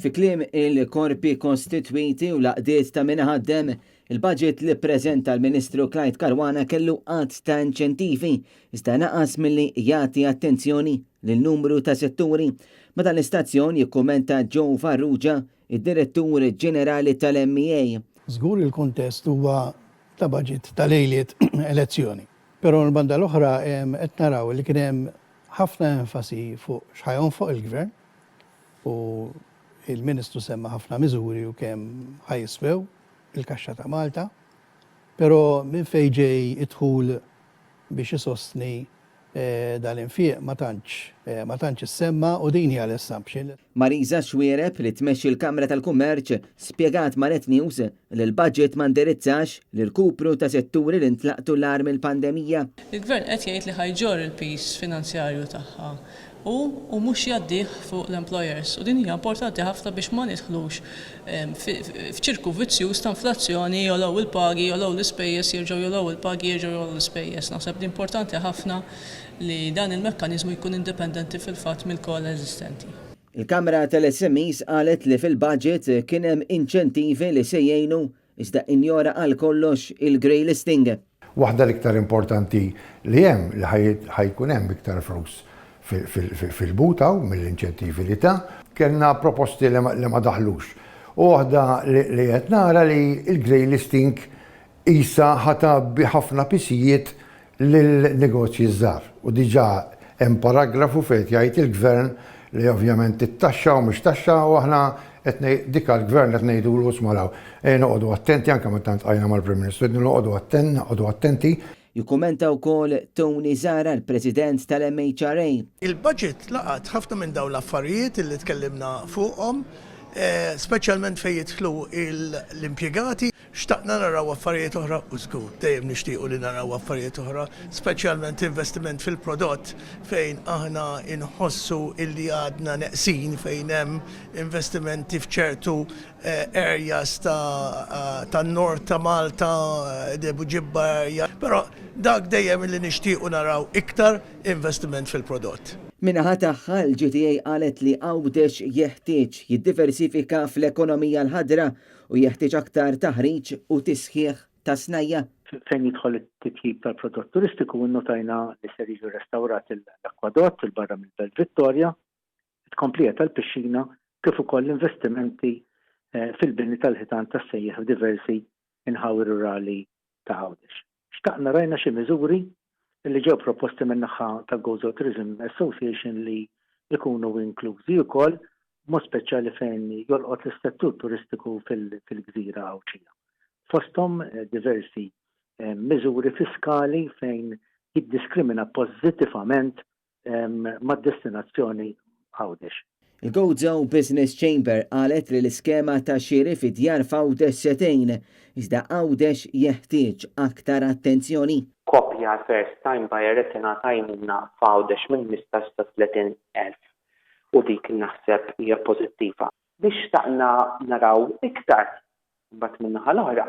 Fi kliem il-korpi kostitwiti u l-għaqdiet ta' min iħaddem, il-budget li ppreżenta l-Ministru Clyde Caruana kellu għadd ta' inċentivi iżda naqas milli jagħti attenzjoni lil numru ta' setturi. Ma' dan l-istazzjon jikkummenta Joe Farrugia, id-Direttur Ġenerali tal-MEA. Żgur li l-kuntest huwa ta' budget ta' lejliet elezzjoni. Però mill-banda l-oħra qed naraw li kien hemm ħafna enfasi fuq x'ħa jonfoq il-Gvern u l-Ministru semma ħafna miżuri u kemm ħa jiswew il-kaxxa ta' Malta. Però minn fejn ġej id-dħul biex isostni dal-infiq ma tantx ma tantx issemma u din hija l-assumption. Marisa Xuereb, li tmexxi l-Kamra tal-Kummerċ, spjegat ma' Net News li l-budget ma ndirizzax l-irkupru ta' setturi li ntlaqtu l-agħar mill-pandemija. Il-Gvern qed jgħid li ħa jġorr il-piż finanzjarju tagħha hu u mhux jgħaddih fuq l-employers u din hija importanti ħafna biex ma nidħlux f'ċirku vizzjuż ta' inflazzjoni, jogħlew il-pagi, jogħlew l-ispejjeż, jerġgħu jogħlew il-pagi, jerġgħu jogħlew l-ispejjeż. Naħseb li importanti ħafna li dan il-mekkaniżmu jkun indipendenti fil-fatt mill-COLA eżistenti. Il-Kamra tal-SMEs qalet li fil-budget kien hemm inċentivi li se jgħinu iżda injora għal kollox il-grey listing. Waħda l-iktar importanti li hemm li ħa jkun hemm iktar flus fil-but hawn mill-inċentivi li ta. Kellna proposti li ma daħlux. U waħda li qed nara li l-grey listing qisha ħa tgħabbi ħafna pisijiet lil-negozji ż-żgħar. U diġà hemm paragrafu fejn qed jgħid il-Gvern li ovvjament it-taxxa u mhux taxxa u aħna qed dik għall-Gvern qed ngħidulu isma' araw, ejja noqogħdu attenti anke meta ltqajna mal-Prim Ministru għednilu noqogħdu atten noqogħdu attenti. Jikkummenta wkoll Tony Zahra, l-President tal-MHRA. Il-budget laqat ħafna minn dawn l-affarijiet li tkellimna fuqhom, speċjalment fejn jidħlu l-impjegati. Xtaqna naraw affarijiet oħra u żgur, dejjem nixtiequ li naraw affarijiet oħra, speċjalment investiment fil-prodott fejn aħna nħossu illi għadna neqsin fejn hemm investimenti f'ċertu areas tan-Nord ta' Malta, the Buġibba area, però dak dejjem illi nixtiequ naraw iktar investiment fil-prodott. Min-naħa tagħha, l-GTA qalet li Għawdex jeħtieġ jiddiversifika fl-ekonomija l-ħadra u jeħtieġ aktar taħriġ u tisħiħ ta' snajja'. Fejn jidħol it-titjib tal-prodott turistiku innotajna li ser jiġi restawrat l-akkwadott 'il barra mill-Belt Vittoria, it-tkomplija tal-pixxina kif ukoll investimenti fil-bini tal-ħitan tas-sejjieħ f'diversi inħawi rurali ta' Għawdex. Xtaqna rajna xi miżuri li ġew proposti min-naħa tal-Gozo Tourism Association li jkunu inklużi wkoll, b'mod speċjali fejn jolqot lis-settur turistiku fil-gżira Għawdxija. Fosthom diversi miżuri fiskali fejn jiddiskrimina pożittivament mad-destinazzjoni Għawdex. Il-Gozo Business Chamber qalet li l-iskema ta' xiri fi djar f'Għawdex se tgħin, iżda Għawdex jeħtieġ aktar attenzjoni. Koppja first time buyer qed tingħata għajnuna f'Għawdex minn 15 sa 30 elf u dik naħseb hija pożittiva. Li xtaqna naraw iktar imbagħad min-naħa l-oħra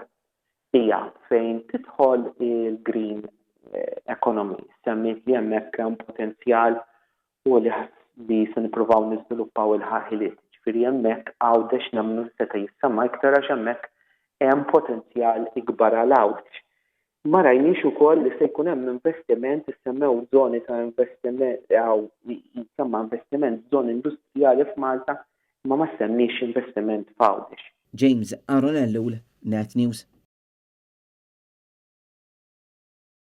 hija fejn tidħol il-green economy. Semmiet li hemmhekk hemm potenzjal u li li se nippruvaw niżviluppaw il-ħiliet. Ġifieri hemmhekk Għawdex nemmnu li seta' jissemma iktar għax hemmhekk hemm potenzjal ikbar għal Għawdex. Ma rajniex ukoll li se jkun hemm investiment, issemmew żoni ta' investiment, jissemma investiment f'żoni industrijali f'Malta, imma ma ssemmiex investiment f'Għawdex. James Aaron Ellul, Net News.